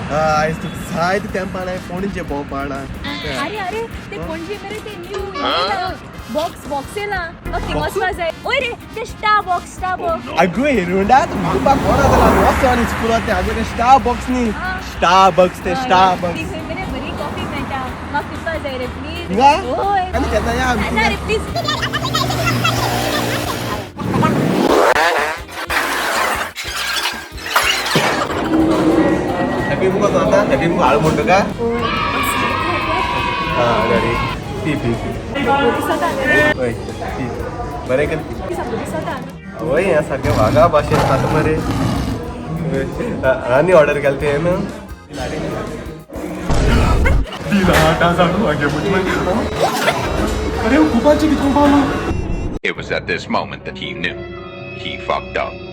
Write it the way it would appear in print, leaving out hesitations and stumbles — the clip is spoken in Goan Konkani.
आयज तुका जायते तेंपान हांवें पणजे भोंवपा हाडलां. अरे अरे, ते पणजे मरे ते न्यू बॉक्स बॉक्स येला, म्हाका थिंग वचपा जाय. ओय रे, ते स्टार बॉक्स, स्टार बॉक्स. अगो हिरुंडा, तूं म्हणपाक कोण आसा वचोन स्कुलात तें. अगो, ते स्टार बॉक्स न्ही, स्टार बॉक्स ते, स्टार ती बॉक्स. खंय मरे बरी कॉफी मेळटा, म्हाका पिवपा जाय रे, प्लीज. हिंगा? ओय. आनी केन्ना या आमी? ना रे, प्लीज. हॅपी मुगो तूं आतां? हॅपी मुगो? हाड म्हणटा का? हां, ready. P P P. हय, पी बरें कर. हय, हें सारकें वागा भाशेन खाता मरे. आनी ऑर्डर केलें तें न्हू. It was at this moment that he knew. He fucked up.